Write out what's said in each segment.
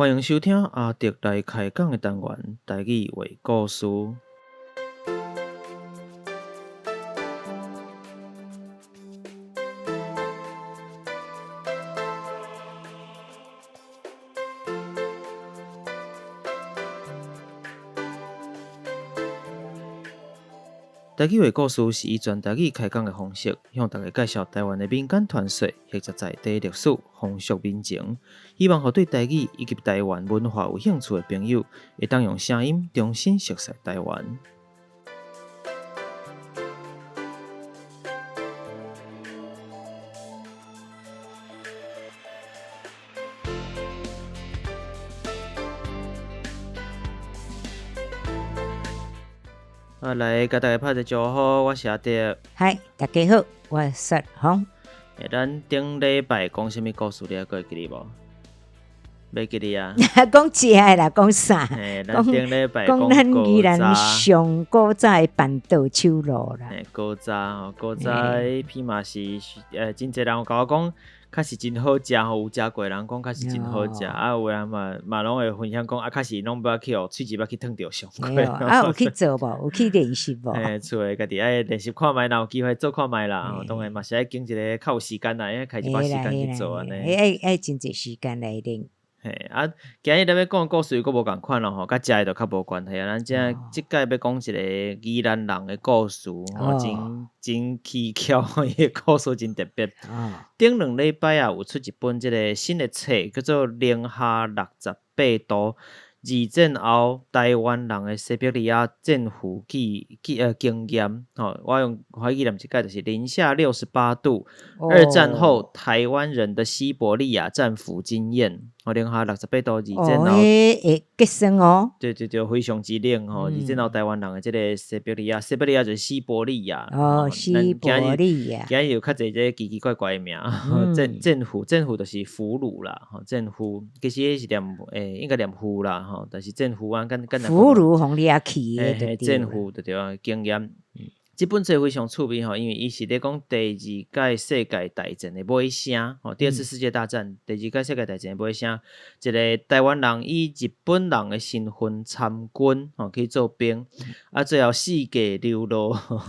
歡迎收聽阿德來開講的單元，台語話故事。台語話故事是以全台語開講的方式，向大家介紹台灣的民間傳說或者在地歷史、風俗民情，希望予對台語以及台灣文化有興趣的朋友，會當用聲音重新熟悉台灣。啊，來，共大家拍一個招呼，我是阿德。嗨，大家好，我是雪紅。欸，咱頂禮拜講啥物故事，你還閣會記得無？袂記得啊？講食的啦，講啥？咱頂禮拜講咱宜蘭上古早的辦桌手路啦。古早吼，古早彼片嘛是，真濟人有共我講。確實真好食吼，有食過人講確實真好食，啊有人嘛嘛攏會分享講啊，確實攏捌去予喙舌捌去燙著上過。啊，有去做無？有去練習無？嘿，厝的家己愛練習看覓，若有機會做看覓啦。當然嘛是愛揀一个較有時間啦，愛開一寡時間去做按呢。愛愛真濟時間來練。嘿，啊，今日咱欲講的故事閣無仝款咯吼，佮食的就較無關係啊。咱這這擺欲講一个宜蘭人的故事，吼，真真蹊蹺，伊的故事真特別。頂兩禮拜啊，有出一本這个新的冊，叫做《零下六十八度》。二戰後台灣人的西伯利亞戰俘記記經驗，吼，我用華語念一擺，就是零下六十八度，二戰後台灣人的西伯利亞戰俘經驗，吼，零下六十八度二戰後，哦，會結算哦，對對對，非常之冷吼，二戰後台灣人的這个西伯利亞，西伯利亞就是西伯利亞，哦，西伯利亞，今日有較濟這个奇奇怪怪的名，戰戰俘戰俘就是俘虜啦，吼，戰俘其實彼是念應該念俘啦，吼，但是戰俘啊，敢敢俘虜予掠去的，嘿，戰俘就對啊，經驗。這本冊非常趣味吼，因為伊是咧講第二屆世界大戰的尾聲，吼，第二次世界大戰，第二屆世界大戰的尾聲，一个台灣人以日本人的身份參軍，吼，去做兵，啊，最後四界流落。啊，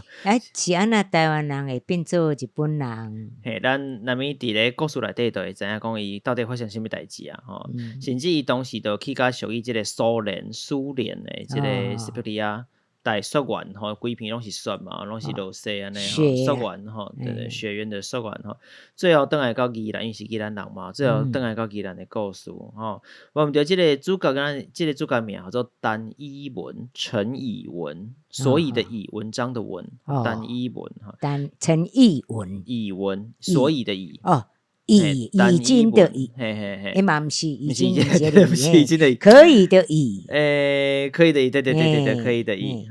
是按怎台灣人會變做日本人？嘿，咱若物佇咧故事內底就會知影講伊到底發生啥物代誌啊，吼，甚至伊當時就去甲屬於這个蘇聯、蘇聯的這个西伯利亞。大雪原吼，規片攏是雪嘛，攏是落雪按呢吼，雪原吼，對對，雪原的雪原吼，最後轉來到宜蘭，伊是宜蘭人嘛，最後轉來到宜蘭的故事吼。無毋對，這个主角敢，這个主角名叫做陳以文，陳以文，所以的以，文章的文，陳以文吼。陳以文，以文，所以的以。哦。已已經的已，嘿嘿嘿，欸嘛毋是已經，毋是已經的已，可以的以，欸，可以的以，對對對對對，可以的以，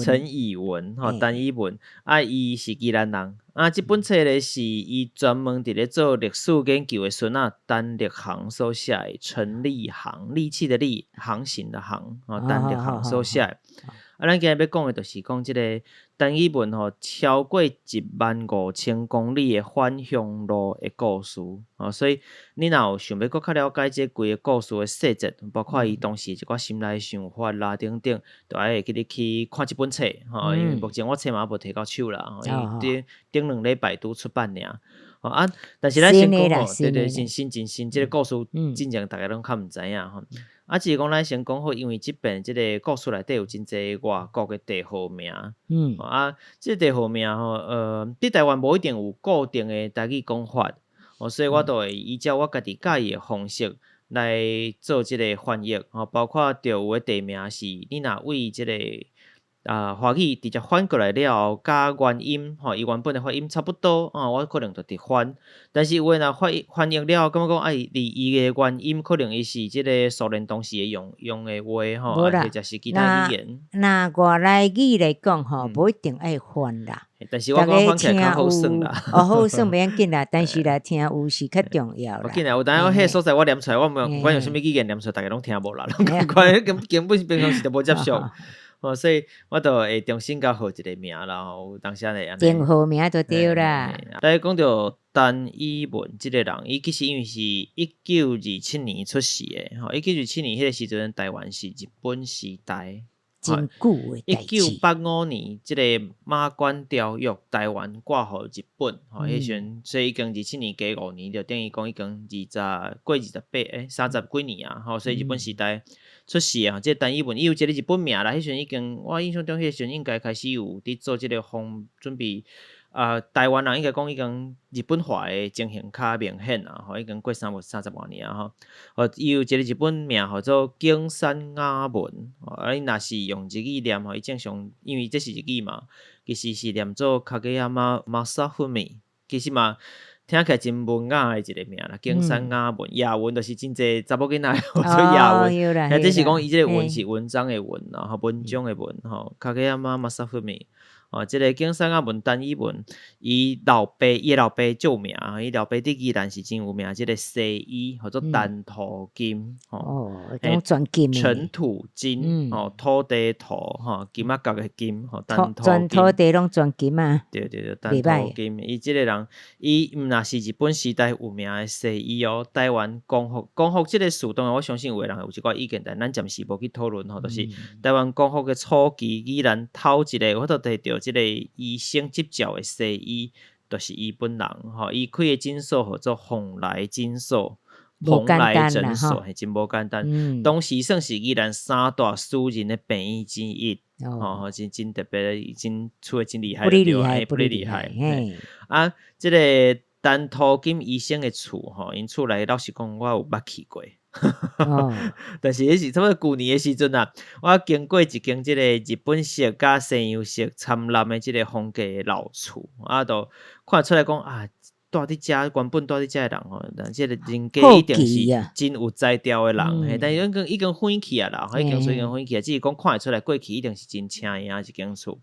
陳以文，吼，陳以文，啊，伊是宜蘭人，啊，這本冊咧是伊專門佇咧做歷史研究的孫仔陳立航所寫的，陳立航，力氣的力，航行的航，吼，陳立航所寫的。啊，咱今日欲講的就是講這个陳以文吼，超過15,000公里的返鄉路的故事吼，所以你若有想欲閣較了解這規个故事的細節，包括伊當時一寡心內想法啦等等，就愛會記得去看這本冊吼，因為目前我冊嘛猶無提到手啦，因為頂頂兩禮拜拄出版爾。啊，但是咱先講吼，對對，真新真新，這个故事進前逐家攏較毋知影吼。啊，只是講咱先講好，因為這遍這个故事內底有真濟外國的地號名，啊，這个地號名吼，佇台灣無一定有固定的台語講法，哦，所以我就會依照我家己佮意的方式來做這个翻譯，吼，包括著有的地名是你若對這个啊，華語直接翻過來了後，佮原音吼，伊原本的發音差不多，啊，我可能就直翻。但是有的若翻翻譯了後，感覺講啊，伊伊的原音可能伊是這个蘇聯當時的用用的話吼，無啦，或者是其他語言。若外來語來講吼，無一定愛翻啦。但是我感覺翻起來較好耍啦。哦，好耍袂要緊啦，但是來聽有是較重要啦。無緊啦，有當我彼个所在我念出來，我毋管用啥物語言念出來，逐家攏聽無啦，攏共款，根根本平常時就無接觸。哦，所以我就會重新共號一个名啦，吼，有當時會按呢。定號名就對啦。來講著。陳以文這个人，伊其實因為是1927年出世的，吼，1927年彼个時陣，台灣是日本時代。真久的一代志。九八五年，這个馬關條約，台灣割予日本，吼，彼時陣，所以已經二七年加五年，就等於講已經二十過28，30幾年啊，吼，所以日本時代出世的吼，這个陳以文，伊有一個日本名啦，彼時陣已經，我印象中彼個時陣應該開始有佇做這个方準備。啊，台灣人應該講已經日本化的情形較明顯啊，吼，已經過三十外年啊，吼。哦，伊有一個日本名號做景山雅文，啊，伊若是用日語念吼，伊正常，因為這是日語嘛，其實是念做影山正文，其實嘛聽起來真文雅的一個名啦，景山雅文，雅文就是真濟查某囡仔號做雅文，啊，這是講伊這個文是文章的文啦，吼，文章的文，吼，影山正文。哦，這个景山雅文陳以文，伊老爸伊的老爸足有名，伊老爸佇宜蘭是真有名，這个西醫號做陳塗金，吼，哦，講專金的。塵土金，吼，土地塗，吼，金仔角的金，吼，陳塗全土地攏專金啊。對對對，陳塗金，伊這个人，伊毋若是日本時代有名的西醫哦。台灣光復，光復這个事，當然我相信有的人會有一寡意見，但咱暫時無去討論吼，就是台灣光復的初期，宜蘭頭一个有法度提著這个醫生執照的西醫，就是伊本人吼。伊開的診所號做蓬萊診所，蓬萊診所係真無簡單。當時算是宜蘭三大私人的病院之一，吼，真真特別，真出的真厲害，不厲害，不厲害。啊，這个陳塗金醫生的厝吼，𪜶厝內老實講，我有捌去過。但是彼是差不多舊年的時陣啊，我經過一間這个日本式佮西洋式參雜的這个風格的老厝，啊，就看出來講啊，住佇遮原本住佇遮的人吼，但這个人家一定是真有才調的人，嘿，但是已經廢去啊啦，已經已經廢去啊，只是講看會出來過去一定是真請影一間厝。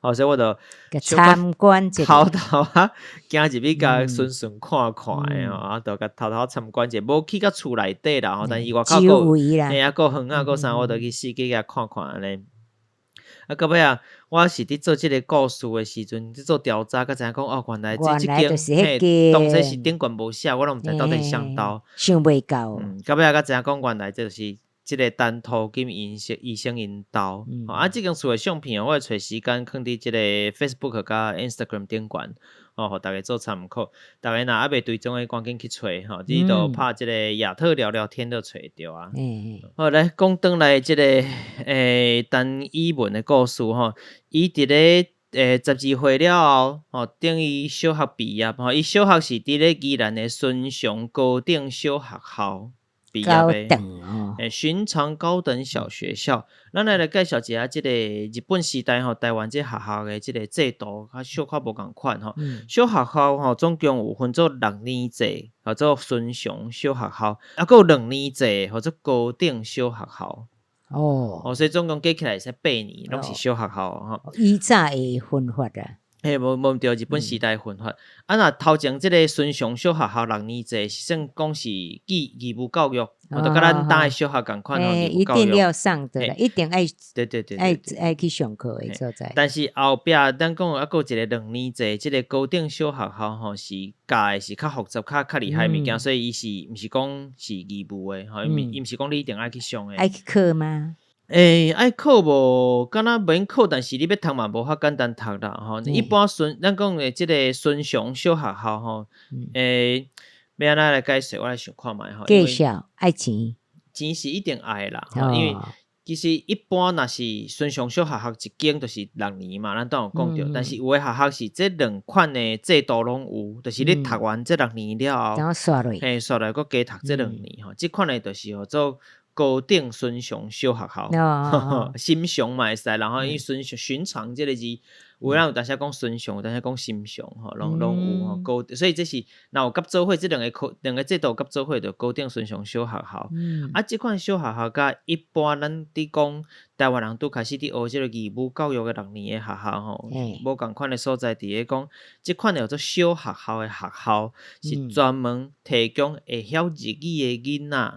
哦，所以我就參觀者偷偷啊，行入去共順順看看的吼，啊，就共偷偷參觀者，無去到厝內底啦吼，但是外口閣，嘿啊，閣園仔閣啥，我就去四界共看看按呢。啊，到尾啊，我是佇做這个故事的時陣，佇做調查，才知影講哦，原來這這間嘿，當初是頂懸無寫，我攏毋知到底是啥兜。想袂到。到尾啊，才知影講原來這就是這个陳塗金醫生𪜶兜。啊，這間厝的相片，我會揣時間囥佇這个 Facebook 佮 Instagram 頂懸，哦，予逐家做參考。逐家若猶未追蹤的，趕緊去揣吼，你就拍這个亞特聊聊天就揣著啊。好，來講轉來這个陳以文的故事吼，伊佇咧12歲了後，吼，等於小學畢業，吼，伊小學是佇咧宜蘭的巡常高等小學校畢業的。尋常高等小學校。咱來介紹一下這个日本時代吼，台灣這學校的這个制度，較小可無仝款吼。小學校吼，總共有分做六年制，號做巡常小學校，啊，閣有兩年制，號做高等小學校。哦，所以總共加起來會使8年，攏是小學校吼。以早的分法啊。嘿，無毋對，日本時代分法。啊，若頭前這个巡常小學校六年制，是算講是義務教育，就佮咱呾的小學仝款吼，義務教育。一定要上的，一定愛，愛去上課的所在。但是後壁咱講猶閣有一个兩年制，這个高等小學校吼，是教的是較複雜、較厲害物件，所以伊是毋是講是義務的吼？伊毋是講你一定愛去上的。愛去考嗎？愛考無？敢若免考，但是你欲讀嘛無遐簡單讀啦吼。一般巡，咱講的這个巡常小學校吼，欲按怎來解釋？我來想看覓吼。介紹愛錢，錢是一定愛啦，因為其實一般若是巡常小學校一間就是六年嘛，咱都有講著。但是有的學校是這兩款的制度攏有，就是你讀完這六年了後，嘿，煞來閣加讀這兩年吼。這款的就是號做高等巡常小學校，尋常嘛會使，然後伊巡尋常這个字，有的人有當時講巡常，有當時講尋常吼，攏有吼高，所以這是若有佮做伙這兩个科兩个制度佮做伙，就高等巡常小學校。啊，這款小學校佮一般咱佇講台灣人拄開始佇學這个義務教育的六年的學校吼，無仝款的所在佇咧講，這款叫做小學校的學校是專門提供會曉日語的囡仔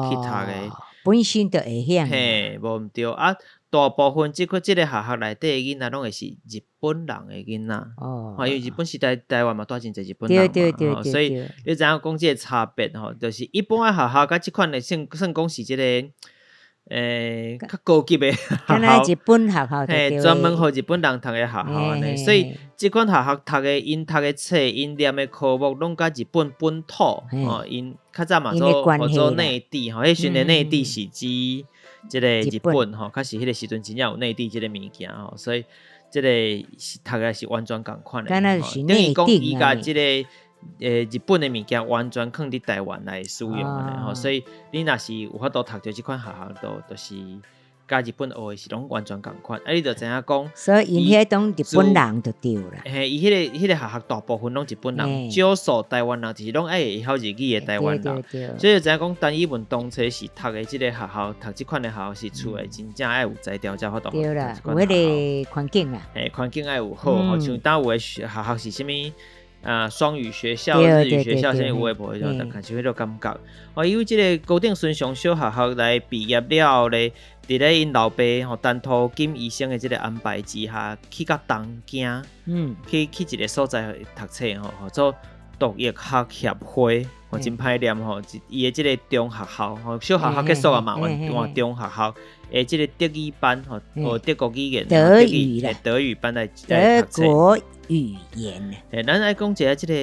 去讀的。本身就會曉。嘿，無毋對啊！大部分這個這个學校內底的囡仔，攏會是日本人的囡仔。哦，因為日本時代台灣嘛，蹛真濟日本人嘛，所以你知影講這个差別吼，就是一般的學校佮這款的算算講是這个較高級的學校，日本學校，嘿，專門予日本人讀的學校按呢，所以這款學校讀的，𪜶讀的冊，𪜶唸的科目，攏佮日本本土，吼，𪜶較早嘛做做內地，吼，彼時陣的內地是指這个日本，吼，確實彼个時陣真正有內地這个物件，吼，所以這个是讀的是完全仝款的，等於講伊共這个日本的物件完全囥佇台灣來使用的吼，所以你若是有法度讀著這款學校，就是佮日本學的是攏完全仝款。啊，你就知影講，所以𪜶彼種日本人就對啦。嘿，伊彼个學校大部分攏日本人，少數台灣人就是攏愛會曉日語的台灣人。所以就知影講，陳以文當初是讀的這个學校，讀這款的學校是厝內真正愛有才調才有法度。對啦，有彼个環境啦。嘿，環境愛有好，吼，像當有的學校是啥物？啊，雙語學校、日語學校，啥物有的無的，就看是彼個感覺。哦，因為這个高等孫祥小學校來畢業了後咧，佇咧𪜶老爸吼陳塗金醫生的這个安排之下，去到東京，去一个所在讀冊吼，號做獨譯學協會，吼真歹念吼，伊的這个中學校吼，小學校結束啊嘛，換中學校的這个德語班吼，學德國語言，德語啦，德語班來德國語言。嘿，咱愛講一下這个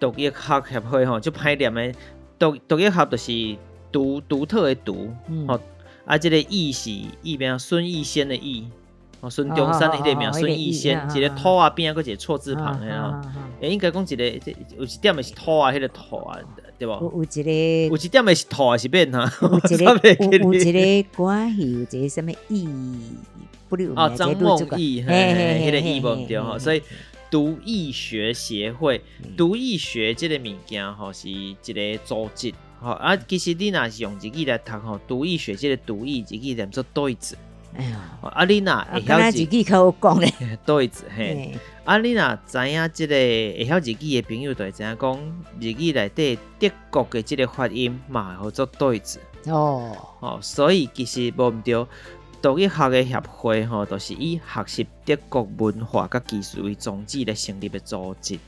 獨譯學協會吼，足歹念的。獨譯學就是獨特的獨，吼，啊，這个義是義名孫逸仙的逸，哦，孫中山的彼个名孫逸仙，一个土仔邊仔，閣一个錯字旁的吼。欸，應該講一个，有一點的是土仔，彼个土啊，對無？有一个，有一點的是土還是免哈？有一个，有一个歌戲，有一个啥物義，不哦，張夢懿，嘿嘿，彼个懿無毋對吼，所以獨譯學協會，獨譯學這个物件吼是一个組織，吼啊，其實你若是用日語來讀吼，獨譯學這个獨譯日語念做對子。哎呀，啊你若會曉日語較好講咧，對子嘿。啊你若知影這个會曉日語的朋友，就會知影講日語內底德國的這个發音嘛，號做對子。哦，哦，所以其實無毋對，獨譯學的協會吼，就是以學習德國文化佮技術為宗旨來成立的組織。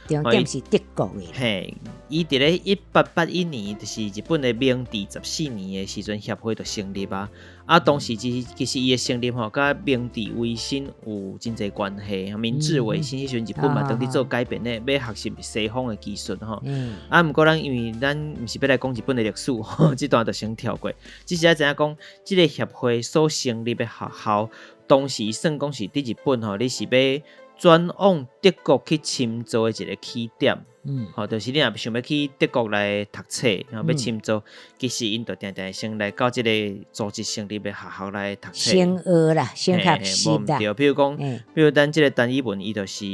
重點是德國的。嘿，伊佇咧1881年，就是日本的明治14年的時陣，協會就成立啊。啊，當時其實伊的成立吼，佮明治維新有真濟關係。明治維新彼時陣，日本嘛當佇做改變咧，欲學習西方的技術吼。啊，毋過咱因為咱毋是欲來講日本的歷史，吼，這段就先跳過。只是愛知影講，這個協會所成立的學校，當時算講是佇日本吼，你是欲轉往德國去深造的一個起點，吼，就是你若想欲去德國來讀冊，吼，欲深造，其實𪜶就定定先來到這个組織成立的學校來讀冊。先學啦，先學習啦。無毋對，比如講，比如咱這个陳以文，伊就是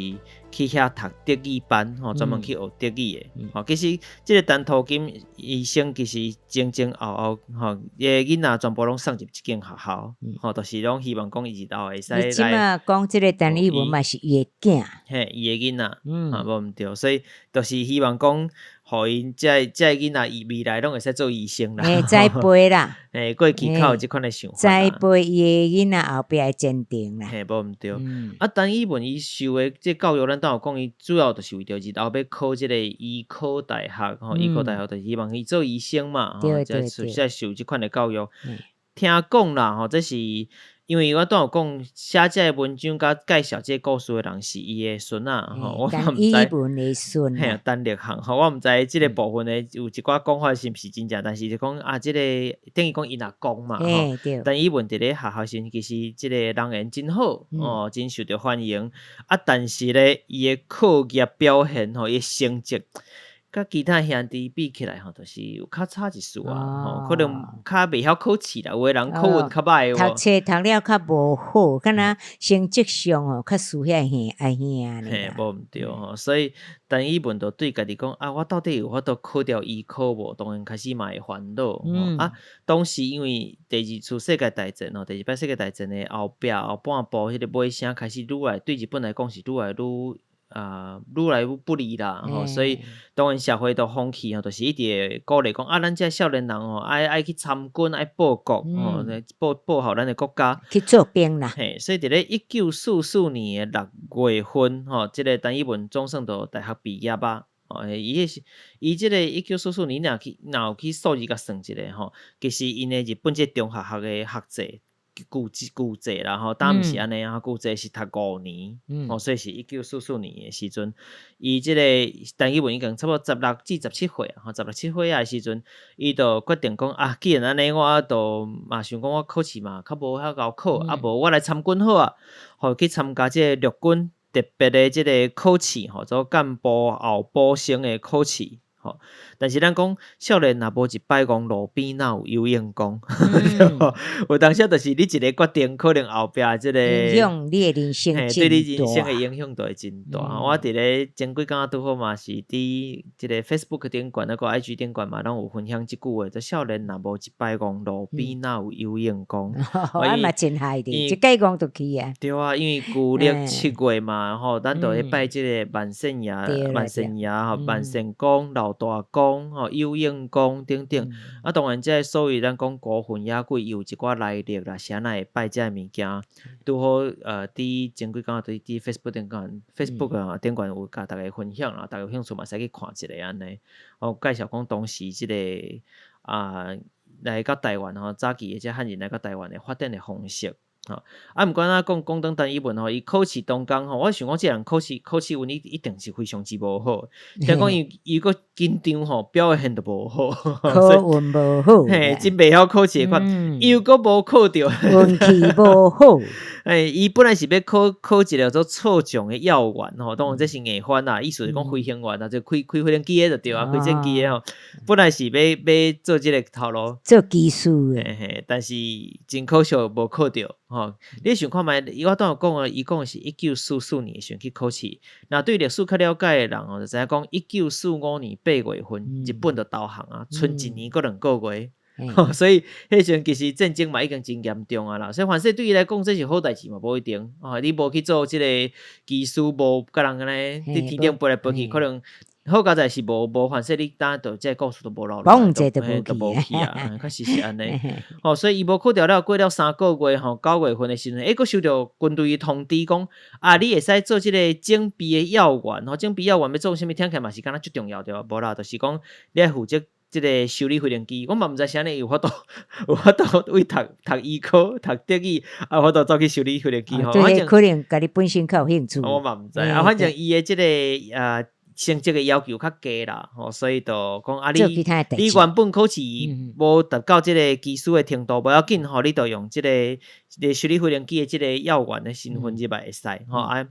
去遐讀德語班，吼，專門去學德語的。吼，其實這个陳塗金醫生其實前前後後，吼，伊的囡仔全部攏送入這間學校，吼，就是攏希望講伊日後會使來。你這馬講這个陳以文嘛是伊的囝。嘿，伊的囡仔，哈，無毋對，所以就是希望講，予𪜶這个囡仔伊未來攏會使做醫生啦。嘿，栽培啦。嘿，過去較有這款的想法。栽培伊的囡仔後壁的前程啦。嘿，無毋對。啊，陳以文伊受的這教育，咱拄有講，伊主要就是為著日後欲考這个醫科大學，吼，醫科大學就是希望伊做醫生嘛，吼，才才受這款的教育。聽講啦，吼，這是因為我拄有講寫這個文章佮介紹這個故事的人是伊的孫仔，吼，我嘛毋知。陳以文的孫。嘿，陳立行，吼，我毋知這個部分的有一寡講法是毋是真正，但是就講啊，這個等於講𪜶阿公嘛，吼，陳以文佇咧學校時陣，其實這個人緣真好，哦，真受著歡迎。啊，但是咧，伊的課業表現，吼，伊的成績，佮其他兄弟比起來，吼，就是有較差一絲啊，吼，可能較袂曉考試啦，有的人考運較歹。讀冊讀了較無好，敢若成績上吼較輸遐兄阿兄。嘿，無毋對吼，所以陳以文就對家己講啊，我到底有法度考著醫科無？當然開始嘛會煩惱。啊，當時因為第二次世界大戰吼，第二擺世界大戰的後壁後半部，彼個尾聲開始愈來對日本來講是愈來愈。啊愈來愈不利啦，吼，所以當然社會都風氣吼，就是一直會鼓勵講啊，咱這少年人吼，愛去參軍，愛報國，吼，報效咱的國家，去做兵啦。嘿，所以佇咧1944年的6月份，吼，這个陳以文總算就大學畢業啊。吼，伊彼是伊這个一九四四年若有去數字共算一下吼，其實𪜶的日本這個中學學的學制。舊制啦吼，當毋是按呢啊，舊制是讀5年，吼，所以是一九四四年的時陣，伊這個陳以文已經差不多16至17歲啊，吼，十六七歲仔的時陣，伊就決定講啊，既然按呢，我就嘛想講我考試嘛較無遐𠢕考，啊無我來參軍好啊，吼，去參加這個陸軍特別的這個考試，吼，做幹部候補生的考試。吼，但是咱講少年若無一擺戇路邊哪有油用功？有當時就是你一个決定，可能後壁這個影響你的人生，對你人生的影響就會真大。我佇咧前幾工拄好嘛是佇這個 Facebook 頂懸，抑閣 IG 頂懸嘛，攏有分享這句話：這少年若無一擺戇路邊哪有油用功？啊嘛真害的，一擺戇就去啊。對啊，因為舊曆7月嘛，吼，咱就會拜這個萬聖爺、萬聖爺吼、萬聖公、老大公、吼、有應公等等。啊，當然，這個所謂咱講孤魂野鬼，伊有一寡來歷啦，是按怎會拜這个物件。拄好，佇前幾工佇 Facebook 頂懸，Facebook 啊頂懸有共大家分享啦，大家有興趣嘛會使去看一下按呢。哦，介紹講當時這個啊來到台灣吼，早期的這漢人來到台灣的發展的方式。吼，啊，毋過咱講講轉陳以文吼，伊考試當工吼，我想講這人考試運一定是非常之無好。聽講伊閣緊張吼，表現都無好，考運無好，嘿，真袂曉考試的款，又閣無考著，運氣無好。欸，伊本來是欲考考一个叫做策將的要員吼，當然這是硬翻啦，意思是講飛行員啊，就開飛行機的就對啊，開戰機的吼。本來是欲做這个頭路，做機師的，嘿嘿，但是真可惜無考著吼。你想看覓？我拄有講啊，伊講的是一九四四年時陣去考試。若對歷史較了解的人吼，就知影講一九四五年八月份，日本就投降啊，賰一年閣2個月。所以彼時陣其實戰爭嘛已經真嚴重啊啦，所以凡勢對伊來講，這是好代誌嘛，無一定。哦，你無去做這個機師，無共人按呢佇天頂飛來飛去，可能好佳哉是無凡勢，你當就這個故事都無留落來，都無去啊，確實是按呢。吼，所以伊無考著了，過了3個月吼，9月份的時陣，欸，閣收著軍隊的通知講，啊，你會使做這個整備的要員，吼，整備要員欲做啥物？聽起來嘛是敢若足重要對無？無啦，就是講你愛負責。這个修理飛行機，我嘛毋知啥呢有法度，有法度為讀醫科、讀德語，啊有法度走去修理飛行機吼。反正可能家己本身較有興趣。我嘛毋知，啊，反正伊的這个成績的要求較低啦，吼，所以就講啊，你你原本考試無達到這个機師的程度，無要緊吼，你就用這个修理飛行機的這个要員的身份入來會使吼啊。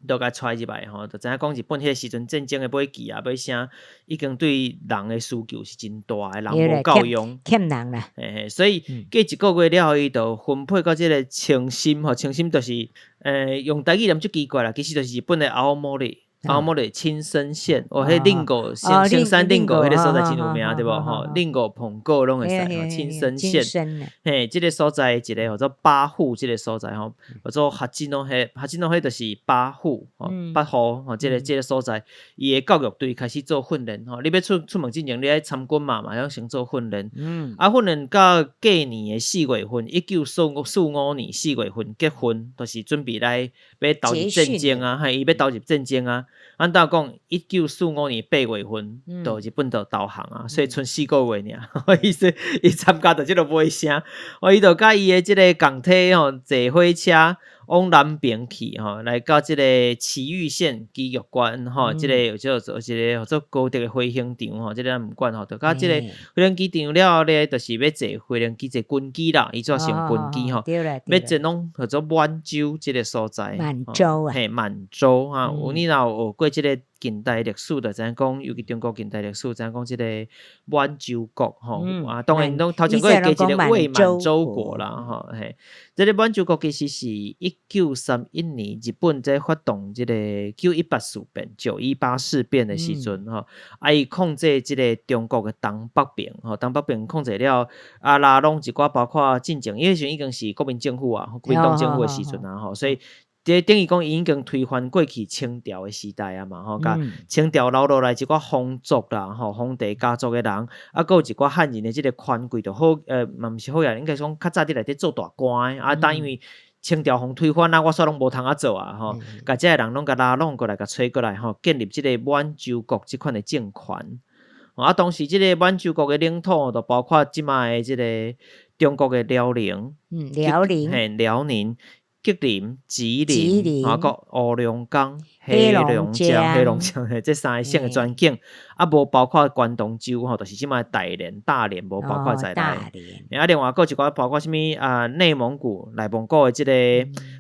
都共揣入來吼，就知影講日本彼个時陣戰爭的尾期啊，尾聲已經對人的需求是真大的，人無夠用，欠人啦。嘿嘿，所以過一個月了後，伊就分配到這个青森吼，青森就是，用台語念足奇怪啦，其實就是日本的青森。青森青森縣，哦，彼林檎，生產林檎彼个所在真有名對無吼？林檎、蘋果攏會使吼。青森縣，嘿，這个所在一个叫做八戶這个所在吼，叫做哈吉諾黑，哈吉諾黑就是八戶吼，八戶吼，這个所在，伊的教育隊開始做訓練吼。你欲出門進前，你愛參軍嘛，嘛要先做訓練。啊，訓練到隔年的4月份，1945年4月份結訓，就是準備來欲投入戰爭啊，嘿，伊欲投入戰爭啊。按照講，1945年8月份，就日本就投降啊，所以賰4個月爾。意思伊參加著這个尾聲，哦，伊就佮伊的這个仝體吼，坐火車往南邊去吼，來到這个埼玉縣埼玉縣吼，這个叫做一个叫做高德的飛行場吼，這个咱毋管吼，就到這個飛行機場了後咧，就是欲坐飛行機坐軍機啦，伊主要是用軍機吼，欲前往叫做滿洲這个所在。滿洲啊，嘿，滿洲啊，有你若有學過這个近代歷史，就知影講，尤其中國近代歷史，知影講這個滿洲國吼，啊，當然攏頭前閣會加一個偽滿洲國啦，吼，嘿，這个滿洲國其實是1931年日本在發動這個九一八事變、九一八事變的時陣吼，啊，伊控制這个中國的東北邊，吼，東北邊控制了，啊，拉攏一寡包括進前，因為彼時陣已經是國民政府啊，國民黨政府的時陣啊，吼，所以。這等於講伊已經推翻過去清朝的時代啊嘛，吼，共清朝留落來一寡皇族啦，吼，皇帝家族的人，啊，閣有一寡漢人的這个權貴，就好，嘛毋是好呀，應該講較早佇內底做大官的，啊，但因為清朝予推翻啊，我煞攏無通啊做啊，吼，共這个人攏共拉攏過來，共揣過來，吼，建立這个滿洲國這款的政權。啊，當時這个滿洲國的領土，就包括這擺的這个中國的遼寧，遼寧，嘿，遼寧。吉林、吉林，啊，閣黑龍江、黑龍江、黑龍江，嘿，這三个省的全境，啊，無包括關東州吼，就是這擺大連、大連無包括在內。啊，另外閣一寡包括啥物啊，內蒙古、內蒙古的這个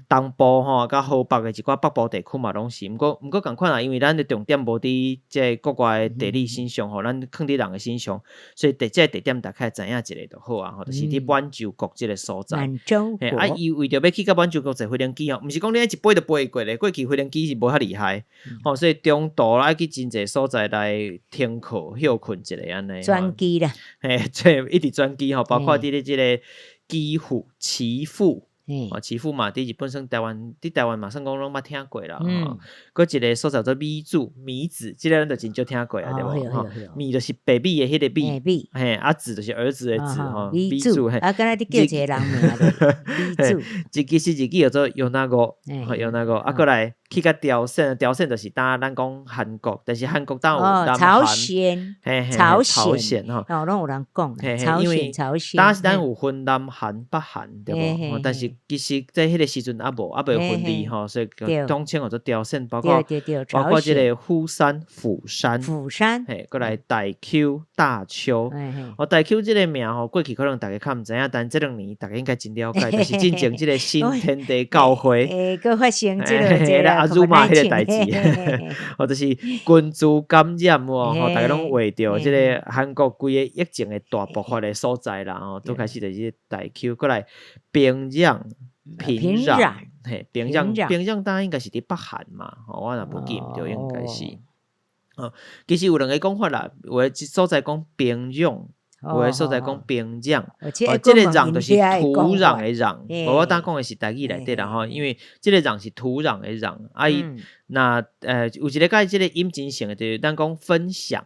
東部吼，佮河北的一寡北部地區嘛，攏是。毋過仝款啊，因為咱的重點無佇這個國外的地理身上吼，咱囥佇人的身上，所以這个地點大概知影一下就好啊，吼，就是佇滿洲國這个所在。滿洲國。啊，伊為著欲去到滿洲國坐飛行機吼，毋是講你一飛就飛會過咧，過去飛行機是無遐厲害，吼，所以中途愛去真濟所在來停靠歇睏一下按呢。轉機啦。嘿，這一直轉機吼，包括佇咧這个岐阜、岐阜。哦，岐阜嘛，佇日本算台灣，佇台灣嘛算講攏捌聽過啦。吼，閣一个所在叫做米子，米子，這个咱就真少聽過啊，對無？吼，米就是白米的彼个米，嘿，啊子就是兒子的子，吼，米子，嘿。啊，敢若你叫一个人名咧，米子。這其實日語叫做米子，米子，啊，閣來去到朝鮮，朝鮮就是當咱講韓國，但是韓國當有南韓，朝鮮，嘿嘿，朝朝鮮吼，哦，攏有人講，朝鮮，朝鮮。當時咱有分南韓、北韓，對無？但是其實在彼个時陣猶無，猶未分離吼，所以統稱叫做朝鮮，包括這个釜山、釜山、釜山，嘿，閣來大邱、大邱。哦，大邱這个名吼，過去可能逐家較毋知影，但這兩年逐家應該真了解，就是進前這个新天地教會，欸，閣發生這个這个阿祖瑪彼个代誌，或者是群聚感染哦，吼，逐家攏畫著這个韓國規个疫情的大爆發的所在啦，吼，都開始就是大邱，閣來平壤。平壤，嘿，平壤，平壤當然應該是佇北韓嘛，吼，我若無記毋著，應該是。哦，其實有兩个講法啦，有的所在講平壤，有的所在講平壤。哦，這个壤就是土壤的壤，無我當講的是台語內底啦吼，因為這个壤是土壤的壤，啊伊若有一个佮這个音真像的，就是咱講分享。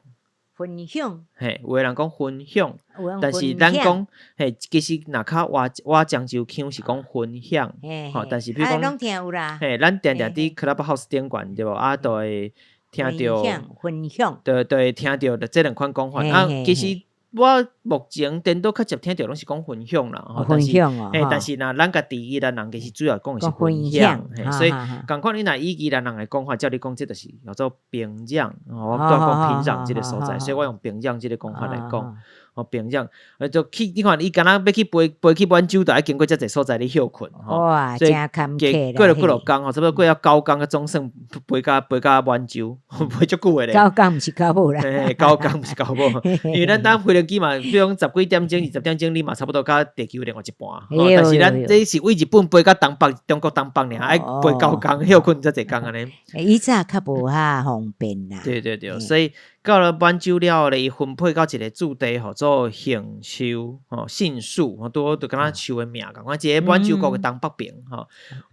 分享，嘿，有的人講分享，但是咱講，嘿，其實若較倚漳州腔是講分享，吼，但是比如講，嘿，咱定定佇 Clubhouse 頂懸對無？啊，都會聽著，分享，對對，聽著這兩款講法，啊，其實我目前顛倒較捷聽著攏是講分享啦，吼，但是，嘿，但是若咱家己宜蘭人其實主要講的是分享，所以仝款你若以宜蘭人的講法，照你講，這就是叫做平壤，我拄仔講平壤這个所在，所以我用平壤這个講法來講。哦，平壤，就去你看，伊敢若欲去飛飛去滿洲，就愛經過遮濟所在咧歇睏，吼。哇，所以真坎坷過了幾落工吼，差不多過了九工，總算飛到飛到滿洲，飛足久的咧。九工毋是九尾啦。嘿，九工毋是九尾，因為咱搭飛行機嘛，比如講十幾點鐘、20點鐘，你嘛差不多到地球另外一半。但是咱這是為日本飛到東北，中國東北爾，愛飛九工歇睏遮濟工按呢。以早較無遐方便啦。對對對，所以到了滿洲了後咧，伊分配到一个駐地，號做杏樹吼，杏樹，吼，拄好就敢若樹的名仝款，一个滿洲國的東北邊吼，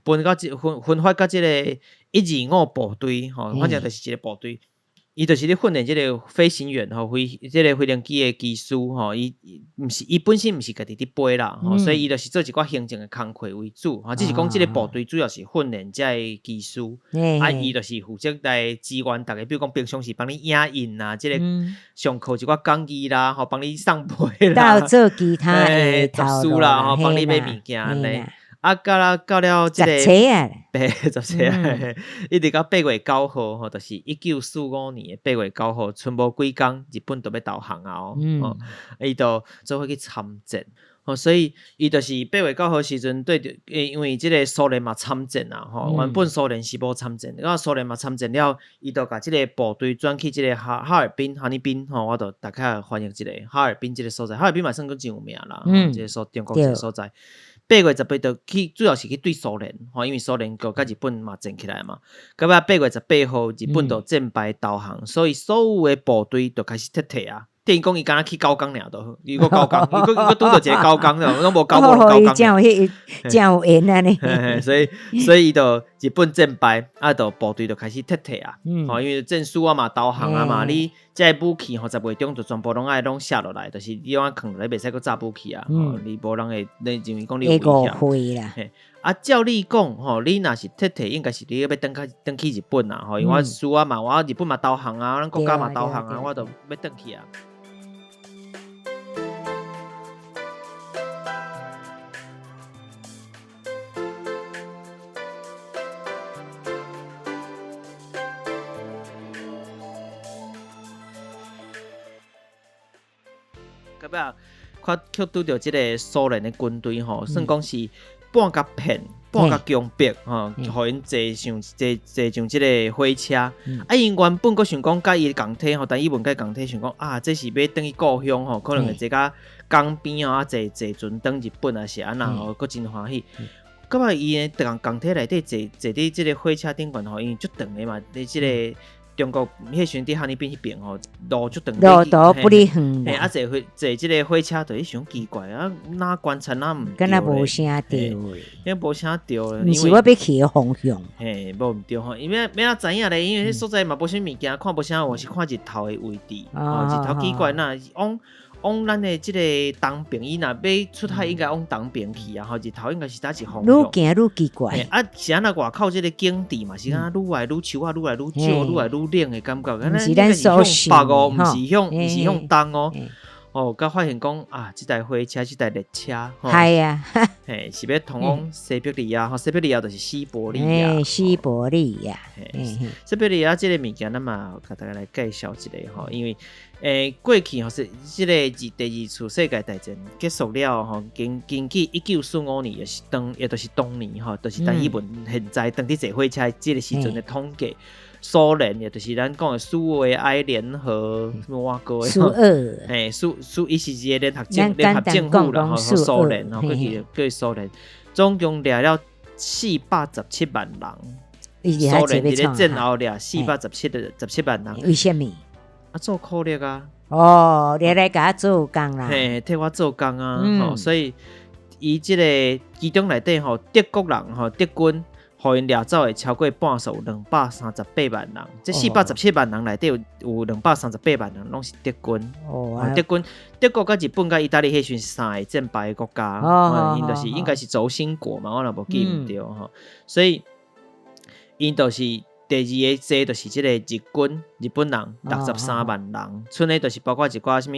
分到這分分發到這个125部隊吼，反正就是一个部隊。伊就是咧訓練這个飛行員吼，飛這个飛行機的機師吼，伊毋是伊本身毋是家己佇飛啦，吼，所以伊就是做一寡行政的工課為主，吼，只是講這个部隊主要是訓練這个機師，啊，伊就是負責來支援逐家，比如講平常時幫你影印啊，這个上課一寡講義啦，吼，幫你送批啦，鬥做其他的雜事啦，吼，幫你買物件按呢。啊，到了這个十冊啊， 10冊啊，一直到8月9號吼，就是1945年的八月九號，賰無幾工，日本就欲投降啊哦，伊就做伙去參戰，吼，所以伊就是八月九號時陣對著，因為這个蘇聯嘛參戰啊，吼，原本蘇聯是無參戰，啊蘇聯嘛參戰了，伊就共這个部隊轉去這个哈爾濱、哈爾濱，吼，我就大概翻譯一下，哈爾濱這个所在，哈爾濱嘛算講真有名啦，這个所中國這个所在。8月18就去，主要是去對蘇聯，吼，因為蘇聯閣佮日本嘛戰起來嘛。到尾8月18號，日本就戰敗投降，所以所有的部隊就開始撤退啊。等於講伊敢若去九工爾，都伊閣九工，伊閣拄著一個九工，攏無九無九工。真有彼，真有緣按呢。所以伊就日本戰敗，啊，就部隊就開始撤退啊。吼，因為戰輸啊嘛，投降啊嘛，你這个武器吼，10月中就全部攏愛攏卸落來，就是你攏愛囥落來，袂使閣炸武器啊。你無人會認為講你有危險啦。嘿，啊，照理講吼，你若是撤退，應該是你欲轉較轉去日本啊。吼，因為我輸啊嘛，我日本嘛投降啊，咱國家嘛投降啊，我就欲轉去啊。到尾啊，較卻拄著這个蘇聯的軍隊吼，算講是半共騙、半共強迫吼，予𪜶坐上坐坐上這个火車。啊，𪜶原本閣想講佮伊仝體吼，陳以文佮伊仝體想講啊，這是欲轉去故鄉吼，可能會坐到江邊啊，坐坐船轉日本啊，是按怎吼，閣真歡喜。到尾伊呢，仝仝體內底坐坐佇這个火車頂懸吼，因為足長的嘛，佇這个。中國彼時陣佇哈爾濱彼邊吼，路足長，路途不離遠。嘿，啊坐火坐這个火車，就咧想奇怪啊，哪觀察哪毋對，敢若無啥對，因為無啥對。毋是我欲去的方向。嘿，無毋對吼，因為欲按怎知影咧？因為彼所在嘛無啥物件，看無啥有，是看日頭的位置，哦，日頭奇怪，若是往往咱的這个東邊，伊若欲出海，應該往東邊去啊！吼，日頭應該是佗一方向。愈行愈奇怪。啊，是按怎外口這个景致嘛，是按怎愈來愈樹仔，愈來愈少，愈來愈冷的感覺。毋是咱所向北哦，毋是向，毋是向東哦。哦，佮發現講啊，這台火車，這台列車，係啊，嘿，是欲通往西伯利亞，吼，西伯利亞就是西伯利亞，西伯利亞，西伯利亞這个物件，咱嘛，共大家來介紹一下吼，因為。過去吼是這個第二次世界大戰結束了吼，根據1945年，也是當，也就是當年吼，就是陳以文現在當佇坐火車這个時陣的統計，蘇聯也就是咱講的蘇維埃聯合什麼碗糕的，蘇俄，嘿，蘇蘇伊是一個聯合政府啦，吼，蘇聯吼，過去過蘇聯，總共掠了417萬人，蘇聯佇咧戰後掠417萬人，為啥物？啊，做苦力啊！哦，掠來共我做工啦！嘿，替我做工啊！吼，所以伊這个其中內底吼，德國人吼，德軍，予𪜶掠走的超過半數，238萬人。這417萬人內底有238萬人攏是德軍。哦，德軍，德國佮日本佮意大利彼時陣是三个戰敗的國家，𪜶就是應該是軸心國嘛，我若無記毋著吼。所以𪜶就是。第二个濟就是這个日軍，日本人63萬人，賰的就是包括一寡啥物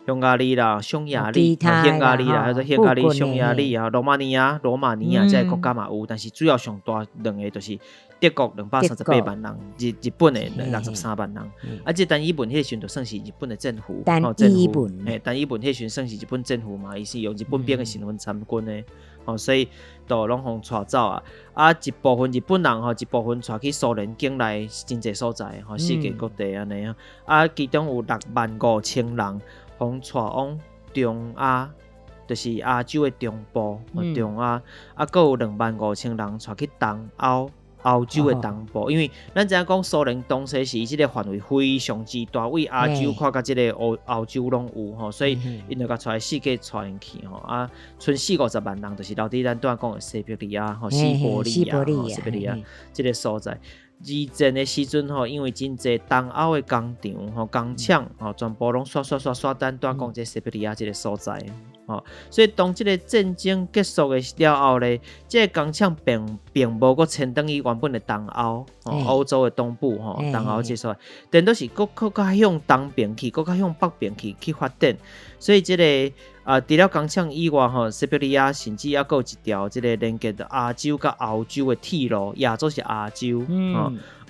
匈牙利啦、匈牙利、匈牙利啦，還說匈牙利、匈牙利啊、羅馬尼亞、羅馬尼亞這个國家嘛有，但是主要上大兩个就是德國238萬人，日本的63萬人。啊，這陳以文彼个時陣就算是日本的戰俘，陳以文，嘿，陳以文彼个時陣算是日本戰俘嘛，伊是用日本兵的身份參軍的。吼，所以都攏予𪜶帶走啊！啊，一部分日本人吼，一部分帶去蘇聯境內真濟所在，吼，世界各地按呢啊。啊，其中有6萬5千人，予𪜶帶往中亞，就是亞洲的中部，中亞。啊，閣有2萬5千人帶去東歐。歐洲的東部，因為咱知影講蘇聯當時是這个範圍非常之大，為亞洲看到這个歐洲攏有吼，所以𪜶就共帶世界帶𪜶去吼啊，賰四五十萬人就是留佇咱拄仔講的西伯利亞吼，西伯利亞，西伯利亞這个所在。二戰的時陣吼，因為真濟東歐的工廠吼、工廠吼，全部攏煞煞煞煞咱拄仔講這西伯利亞這个所在。吼，所以當這个戰爭結束的了後咧，這个工廠並無閣遷轉去原本的東歐，歐洲的東部吼，東歐這所在，顛倒是閣閣較向東邊去，閣較向北邊去去發展。所以這个啊，除了工廠以外吼，西伯利亞甚至猶閣有一條這个連接亞洲佮歐洲的鐵路，亞洲是亞洲，